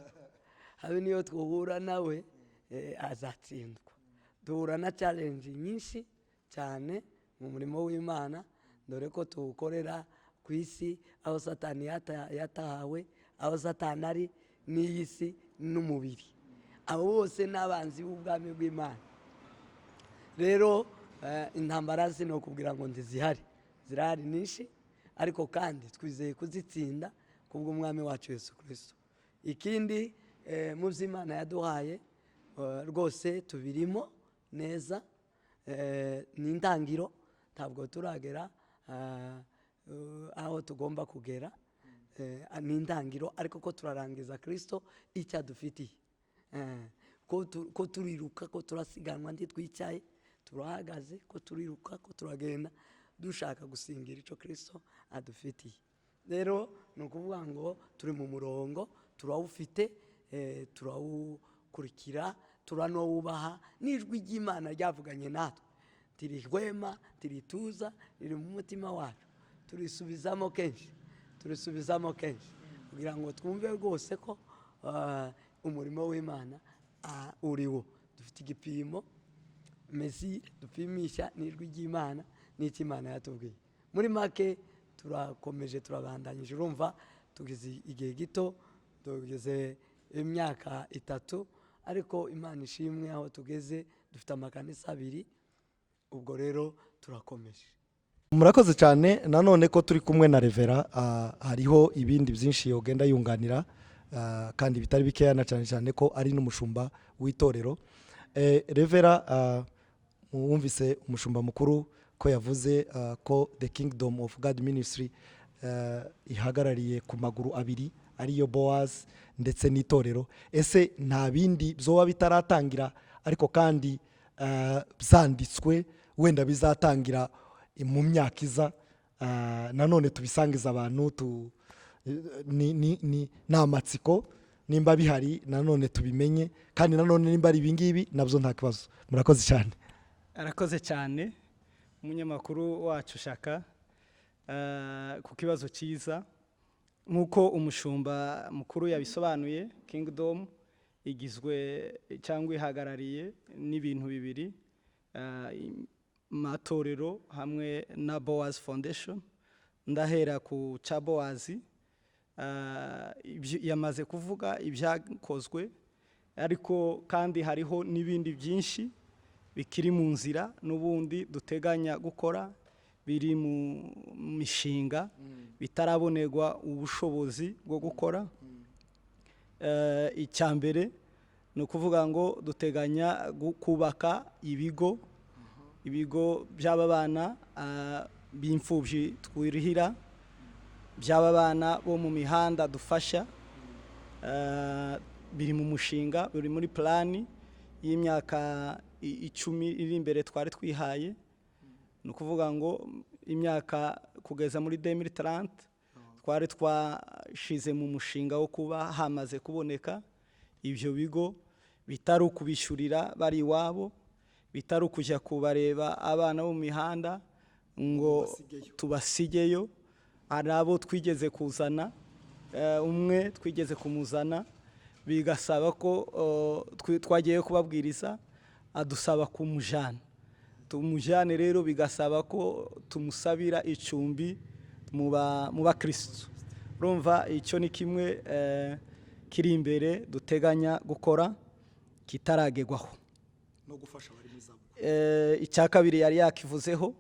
Habe niyo twuhura nawe, azatsindwa. Duhura na challenge nyinshi cyane mu murimo w'Imana, dore ko tuwukorera ku isi aho Satani yatahawe, aho Satani ari n'iyi si n'umubiri. Abo bose ni abanzi b'ubwami bw'Imana. Rero intambara zino kubwira ngo ntizihari, zirahari nyinshi, ariko kandi twizeye kuzitsinda kubw'Umwami wacu Yesu Kirisito. Ikindi, mu by'Imana yaduhaye, rwose tubirimo neza. Ni intangiro, ntabwo turagera aho tugomba kugera. Ni intangiro, ariko ko turarangiza Kirisito icyo adufitiye. Ko turiruka, ko turasiganwa, ntitwicaye, turahagaze, ko turiruka, ko turagenda dushaka gusingira icyo Kirisito adufitiye. Rero ni ukuvuga ngo turi mu murongo, turawufite, turawukurikira, turanawubaha. N'ijwi ry'Imana ryavuganye natwe ntirihwema, ntirituza, riri mu mutima wacu. Turisubizamo kenshi, turisubizamo kenshi kugira ngo twumve rwose ko umurimo w'Imana uriwo. Dufite igipimo mesure dupimisha n'ijwi ry'Imana n'icyo Imana yatubwiye. Muri make, turakomeje, turabandanyije. Urumva tugeze igihe gito, tugeze imyaka 3, ariko Imana ishimwe, aho tugeze dufite amakanisa abiri. Ubwo rero turakomeje. Murakoze cyane. Nanone ko turi kumwe na Reverend, hariho ibindi byinshi yogenda yunganira, kandi bitari bikeya, na cyane cyane ko ari n'umushumba w'itorero. Reverend, wumvise umushumba mukuru ko yavuze ko The Kingdom of God Ministry ihagarariye ku maguru abiri, ariyo Boaz ndetse n'itorero. Ese nta bindi byoba bitaratangira, ariko kandi byanditswe, wenda bizatangira? mu myaka iza, nanone tubisangiza abantu ni amatsiko. Nimba bihari nanone tubimenye, kandi nanone nimba ari ibingibi nabyo nta kibazo. Murakoze cyane. Arakoze cyane umunyamakuru wacu Shaka ku kibazo cyiza. Nk'uko umushumba mukuru yabisobanuye, Kingdom igizwe cyangwa ihagarariye n'ibintu bibiri, amatorero hamwe na Boaz Foundation. Ndahera ku cya Boaz. Yamaze kuvuga ibyakozwe, ariko kandi hariho n'ibindi byinshi bikiri mu nzira n'ubundi duteganya gukora, biri mu mishinga bitarabonerwa ubushobozi bwo gukora. Icya mbere ni ukuvuga ngo duteganya kubaka ibigo by'aba bana b'imfubyi twirihira, by'aba bana bo mu mihanda dufasha. Biri mu mushinga, biri muri plan y'imyaka 10 iri imbere twari twihaye. Ni ukuvuga ngo imyaka kugeza muri 2030 twari twashize mu mushinga wo kuba hamaze kuboneka ibyo bigo, bitari ukubishyurira bari iwabo, bitari ukujya kubareba abana bo mu mihanda ngo tubasigeyo. Hari abo twigeze kuzana, umwe twigeze kumuzana bigasaba ko twagiye kubabwiriza, adusaba kumujana, tumujyane. Rero bigasaba ko tumusabira icumbi mu bakirisitu. Urumva icyo ni kimwe kiri imbere duteganya gukora kitaragerwaho. No gufasha abari mu zabukuru. Icya kabiri yari yakivuzeho,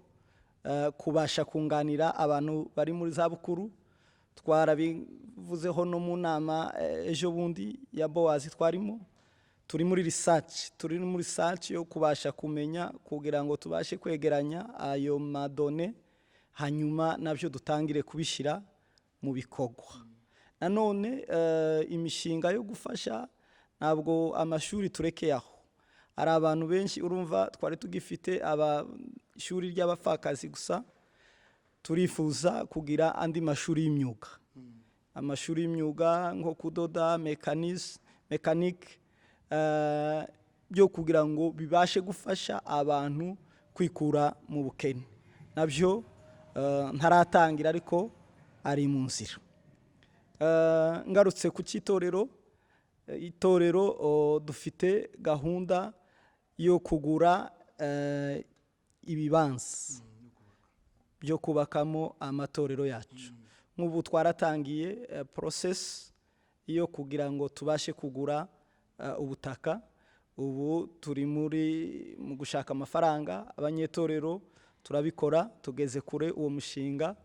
kubasha kunganira abantu bari muri zabukuru. Twarabivuzeho no mu nama ejo bundi ya Bowazi twarimo. Turi muri research yo kubasha kumenya kugira ngo tubashe kwegeranya ayo ma données, hanyuma nabyo dutangire kubishyira mu bikorwa. Nanone imishinga yo gufasha, ntabwo amashuri turekeye aho. Hari abantu benshi, urumva twari tugifite ishuri ry'abapfakazi gusa, turifuza kugira andi mashuri y'imyuga, amashuri y'imyuga nko kudoda, mécanique, byo kugira ngo bibashe gufasha abantu kwikura mu bukene. Nabyo ntaratangira ariko ari mu nzira. Ngarutse ku cy'itorero, itorero dufite gahunda yo kugura ibibanza byo kubakamo amatorero yacu. Nk'ubu twaratangiye process yo kugira ngo tubashe kugura ubutaka. Ubu turi muri mu gushaka amafaranga abanyetorero, turabikora, tugeze kure uwo mushinga.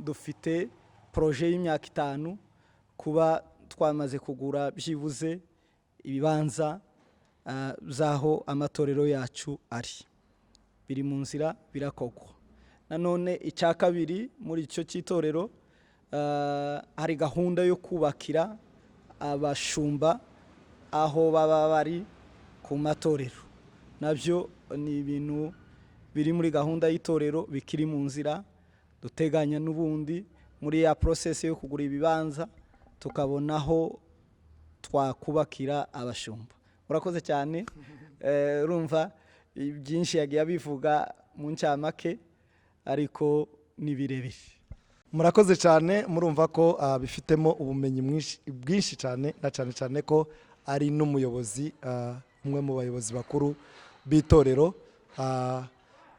Dufite projet y'imyaka 5 kuba twamaze kugura byibuze ibibanza z'aho amatorero yacu ari. Biri mu nzira, birakorwa. Nanone icya kabiri muri icyo cy'itorero, hari gahunda yo kubakira abashumba aho baba bari ku matorero. Nabyo ni ibintu biri muri gahunda y'itorero bikiri mu nzira, duteganya n'ubundi muri ya process yo kugura ibibanza tukabona aho twakubakira abashumba. Murakoze cyane. Urumva byinshi yagiye abivuga mu ncamake, ariko ni birebire. Murakoze cyane. Murumva ko bifitemo ubumenyi bwinshi cyane, na cyane cyane ko ari n'umuyobozi, umwe mu bayobozi bakuru b'itorero.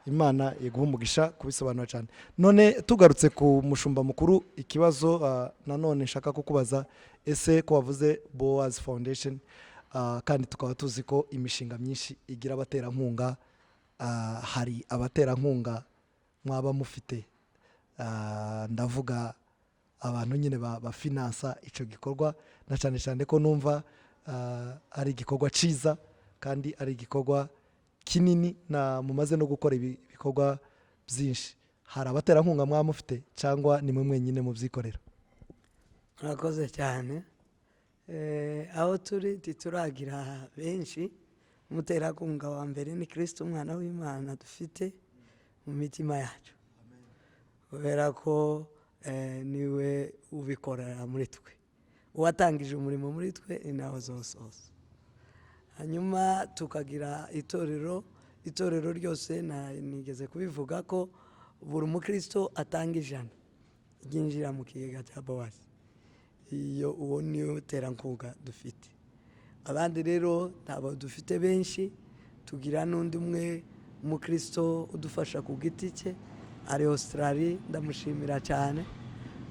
Imana iguha umugisha kubisobanura cyane. None tugarutse ku mushumba mukuru, ikibazo nanone nshaka kukubaza: ese ko wavuze Boaz Foundation, kandi tukaba tuzi ko imishinga myinshi igira abaterankunga, hari abaterankunga mwaba mufite? Ndavuga abantu nyine bafinansa icyo gikorwa, na cyane cyane ko numva ari igikorwa cyiza kandi ari igikorwa kinini, na mumaze no gukora ibikorwa byinshi. Hari abaterankunga mwaba mufite cyangwa ni mwe mwenyine mubyikorera? Murakoze cyane. Aho turi ntituragira benshi. Umuterankunga wa mbere ni Kirisito umwana w'Imana dufite mu mitima yacu, kubera ko niwe ubikorera muri twe. Uwatangije umurimo muri twe ni nawe uzosoza. Hanyuma tukagira itorero. Itorero ryose, nigeze kubivuga ko buri mukristo atanga 100 ryinjira mu kigega cya Bowazi. Iyo uwo niwe terankunga dufite. Abandi rero ntabwo dufite benshi. Tugira n'undi umwe mukristo udufasha ku giti cye, ari Australia, ndamushimira cyane.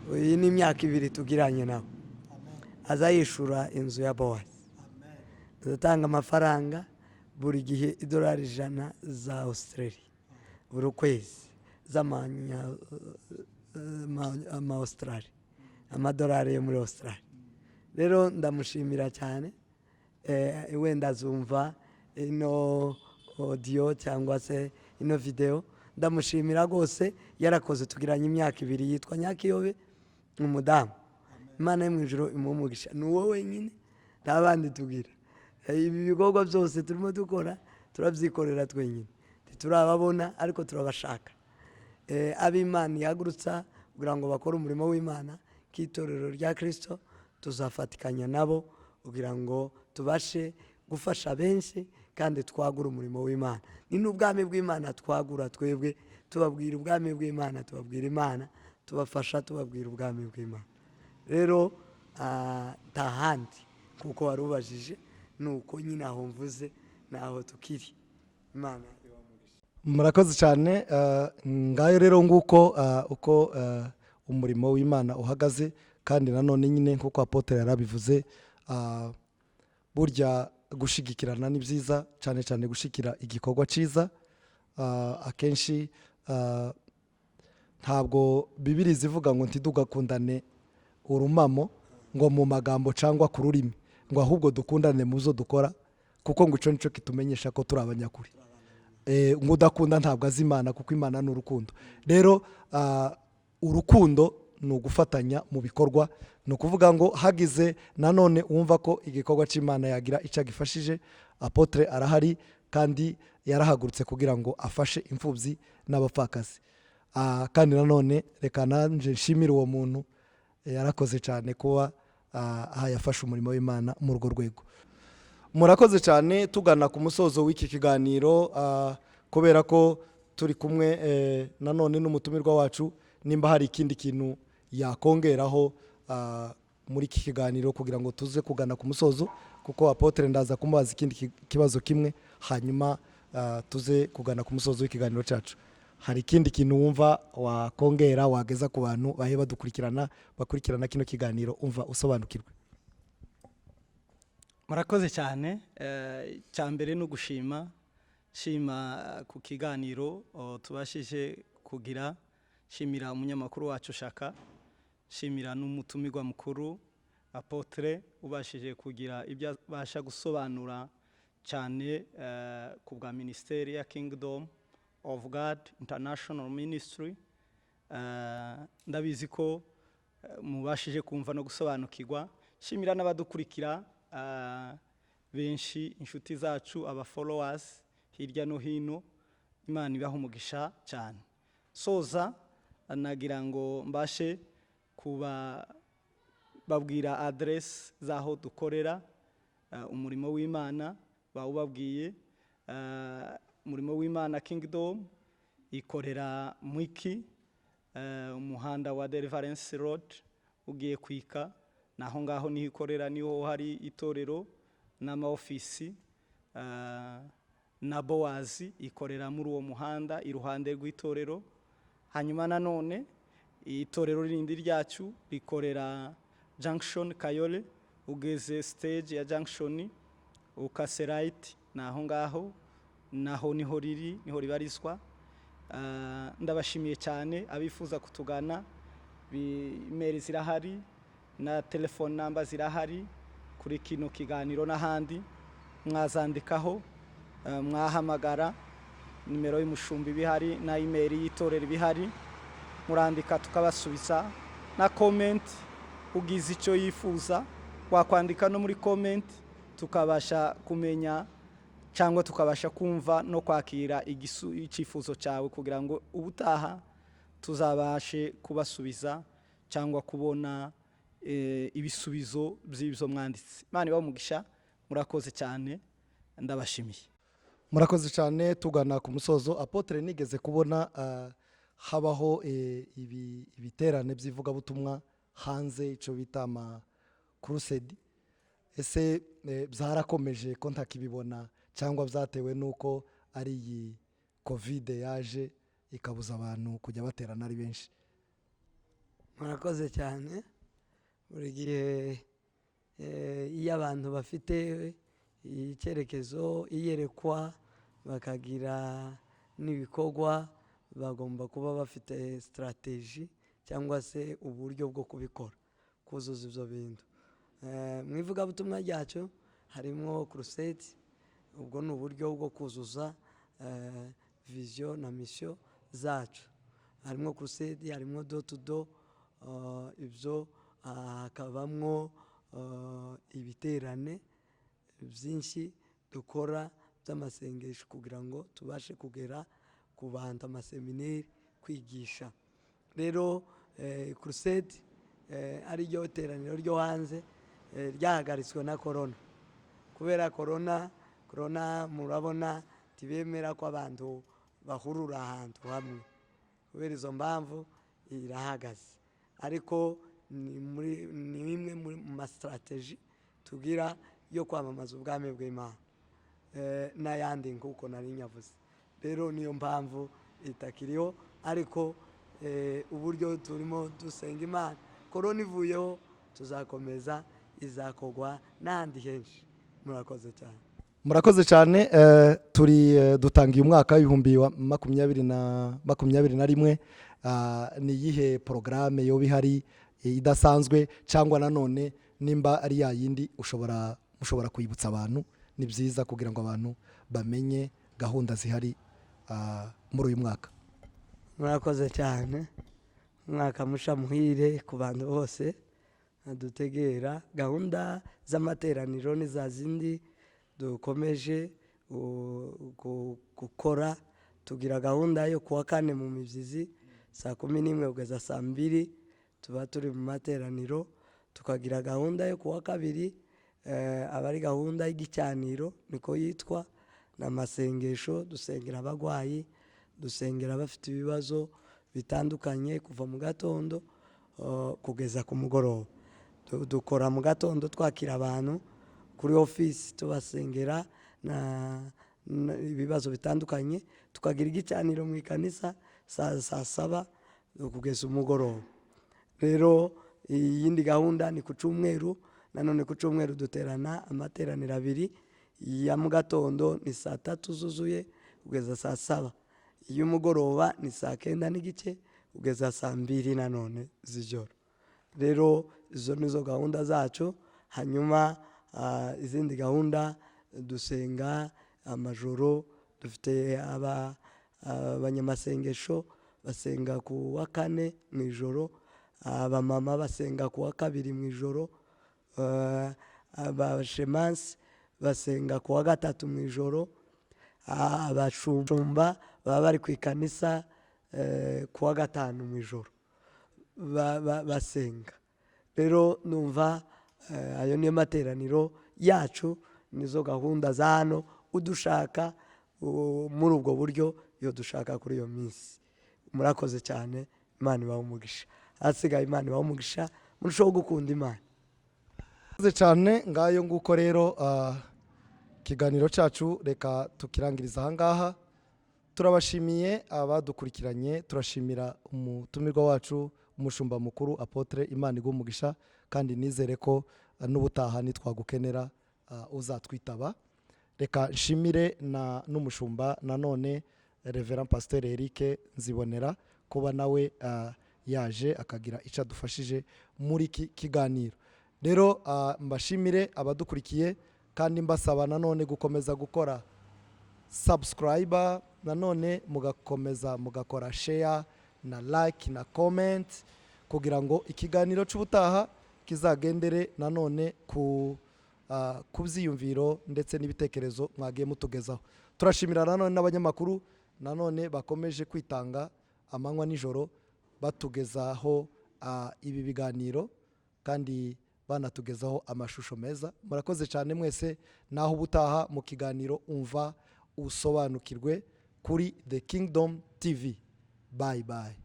Iyi ni imyaka 2 tugiranye nawe, aza yishura inzu ya Bowazi, adatanga amafaranga buri gihe, idolari 100 za Australia buri kwezi, z'ama Australia, amadolari yo muri Australia. Rero ndamushimira cyane. Wenda azumva ino audio cyangwa se ino video. Ndamushimira rwose, yarakoze. Tugiranye imyaka 2. Yitwa Nyakiyobe, umudamu. Imana yo mu ijuru imuhe umugisha. Ni uwo wenyine, nta bandi tugira. Ibi bikorwa byose turimo dukora turabyikorera twenyine. Ntiturababona, ariko turabashaka. Ab'Imana ihagurutsa kugira ngo bakore umurimo w'Imana k'itorero rya Kirisito, tuzafatikanya nabo kugira ngo tubashe gufasha benshi kandi twagura umurimo w'Imana. Ni n'ubwami bw'Imana twagura twebwe, tubabwira ubwami bw'Imana, tubabwira Imana, tubafasha tubabwira ubwami bw'Imana. Rero nta handi, kuko wari ubajije, ni uko nyine aho mvuze naho tukiri. Imana. Murakoze cyane. Ngayo rero nguko uko umurimo w'Imana uhagaze. Kandi nanone nyine nk'uko apôtre yarabivuze, burya gushigikirana ni byiza cyane cyane, gushikira igikorwa cyiza. Akenshi ntabwo Bibiri zivuga ngo ntidugakundane urumamo ngo mu magambo cyangwa ku rurimi, ngo ahubwo dukundane mu zo dukora, kuko ngo icyo nicyo kitumenyesha ko turi abanyakuri. Ngo udakunda ntabwo azi Imana, kuko Imana ni urukundo. Rero urukundo ni ugufatanya mu bikorwa. Ni ukuvuga ngo hagize nanone wumva ko igikorwa cy'Imana yagira icyo agifashije, apôtre arahari kandi yarahagurutse kugira ngo afashe imfubyi n'abapfakazi. Kandi nanone reka nanjye nshimire uwo muntu, yarakoze cyane kuba aha yafashe umurimo w'Imana muri urwo rwego. Murakoze cyane. Tugana ku musozo w'iki kiganiro, kubera ko turi kumwe nanone n'umutumirwa wacu, nimba hari ikindi kintu yakongeraho muri iki kiganiro kugira ngo tuze kugana ku musozo, kuko apôtre ndaza kumubaza ikindi kibazo kimwe, hanyuma tuze kugana ku musozo w'ikiganiro cyacu. Hari ikindi kintu wumva wakongera, wageza ku bantu bahe badukurikirana, bakurikirana kino kiganiro, umva usobanukirwe? Murakoze cyane. Icya mbere ni ugushima, shima ku kiganiro tubashije kugira, shimira umunyamakuru wacu Shaka, shimira n'umutumirwa mukuru apôtre ubashije kugira ibyo abasha gusobanura cyane ku bwa minisiteri ya Kingdom of God International Ministry. Ndabizi ko mubashije kumva no gusobanukirwa. Shimira n'abadukurikira benshi, inshuti zacu, aba followers hirya no hino. Imana ibaha umugisha cyane. Soza nagira ngo mbashe kuba babwira aderesi z'aho dukorera umurimo w'Imana. Bawubabwiye. Umurimo w'Imana Kingdom ikorera Mwiki, umuhanda wa Deliverance Road ugiye kwika, naho ngaho niho ikorera, niho hari itorero n'ama ofisi. Na Bowazi ikorera muri uwo muhanda iruhande rw'itorero. Hanyuma nanone itorero rindi ryacu rikorera Junction Kayole, ugeze stage ya Junction ukase right, naho ngaho naho niho riri, niho ribarizwa. Ndabashimiye cyane. Abifuza kutugana, email zirahari na telefone namba zirahari kuri kino kiganiro n'ahandi mwazandikaho, mwahamagara nimero y'umushumba ibihari na email y'itorero ibihari, murandika tukabasubiza. Na comment, ugize icyo yifuza wakwandika no muri comment, tukabasha kumenya. Cyangwa tukabasha kumva no kwakira icyifuzo cyawe, kugira ngo ubutaha tuzabashe kubasubiza cyangwa kubona ibisubizo by'ibyo mwanditse. Imana ibahe umugisha, murakoze cyane, ndabashimiye. Murakoze cyane. Tugana ku musozo, apôtre, nigeze kubona habaho ibiterane by'ivugabutumwa hanze, icyo bita ama crusade. Ese byarakomeje ko ntakibibona, cyangwa byatewe n'uko ari iyi COVID yaje ikabuza abantu kujya baterana ari benshi? Murakoze cyane. Buri gihe iyo abantu bafite icyerekezo, iyerekwa, bakagira n'ibikorwa, bagomba kuba bafite strategy cyangwa se uburyo bwo kubikora, kuzuza ibyo bintu. Mu ivugabutumwa ryacu harimo crusade. Ubwo ni uburyo bwo kuzuza vision na mission zacu. Harimo crusade, harimo door to door, ibyo hakabamwo ibiterane byinshi dukora by'amasengesho kugira ngo tubashe kugera ku bantu, amasemineri, kwigisha. Rero crusade, ari ryo teraniro ryo hanze, ryahagaritswe na korona. Kubera korona, korona murabona ntibemera ko abantu bahurura ahantu hamwe. Kubera izo mpamvu irahagaze, ariko ni imwe mu ma strategy tugira yo kwamamaza ubwami bw'Imana n'ayandi, nk'uko nari nyavuze. Rero niyo mpamvu itakiriho, ariko uburyo turimo dusenga Imana, korona ivuyeho tuzakomeza, izakogwa n'ahandi henshi. Murakoze cyane. Murakoze cyane. Turi dutangiye umwaka w'ibihumbi wa makumyabiri na makumyabiri na rimwe. Ni iyihe porogaramu yoba ihari idasanzwe, cyangwa nanone nimba ari ya yindi ushobora kwibutsa abantu? Ni byiza kugira ngo abantu bamenye gahunda zihari muri uyu mwaka. Murakoze cyane. Umwaka musha muhire ku bantu bose dutegera. Gahunda z'amateraniro ni za zindi dukomeje gukora. Tugira gahunda yo kuwa kane mu mibyizi, saa 11 kugeza saa 2, tuba turi mu materaniro. Tukagira gahunda yo kuwa kabiri, aba ari gahunda y'igicaniro, niko yitwa, ni amasengesho. Dusengera abarwayi, dusengera abafite ibibazo bitandukanye, kuva mu gatondo kugeza ku mugoroba. Dukora mu gatondo twakira abantu kuri ofisi, tubasengera na ibibazo bitandukanye. Tukagira igicaniro mu ikanisa saa 7 kugeza umugoroba. Rero iyindi gahunda ni ku cyumweru. Nanone ku cyumweru duterana amateraniro abiri. Iya mu gatondo ni saa 3 zuzuye kugeza saa 7, iy'umugoroba ni saa 9:30 kugeza saa 2 nanone z'ijoro. Rero izo nizo gahunda zacu. Hanyuma izindi gahunda, dusenga amajoro. Dufite abanyamasengesho basenga ku wa kane mu ijoro, abamama basenga ku wa kabiri mu ijoro, abashemansi basenga ku wa gatatu mu ijoro, abashumba baba bari ku ikanisa ku wa gatanu mu ijoro basenga. Rero numva ayo niyo materaniro yacu, nizo gahunda za hano. Udushaka muri ubwo buryo iyo dushaka kuri iyo minsi. Murakoze cyane, Imana ibahe umugisha. Ahasigaye Imana ibahe umugisha, murushaho gukunda Imana. Murakoze cyane. Ngayo nguko rero, ikiganiro cyacu reka tukirangiriza ahangaha. Turabashimiye abadukurikiranye, turashimira umutumirwa wacu, umushumba mukuru apôtre. Imana iguhe umugisha, kandi nizere ko n'ubutaha nitwagukenera uzatwitaba. Reka nshimire na n'umushumba nanone, Reverend Pasteur Eric Nzibonera, kuba nawe yaje akagira icyo adufashije muri iki kiganiro. Rero mbashimire abadukurikiye, kandi mbasaba nanone gukomeza gukora subscribe, nanone mugakomeza mugakora share na like na comment, kugira ngo ikiganiro cy'ubutaha kizagendere nanone ku ku byiyumviro ndetse n'ibitekerezo mwagiye mutugezaho. Turashimira nanone n'abanyamakuru nanone bakomeje kwitanga amanywa nijoro batugezaho ibi biganiro kandi banatugezaho amashusho meza. Murakoze cyane mwese, naho ubutaha mu kiganiro Umva Usobanukirwe kuri The Kingdom TV. Bye bye.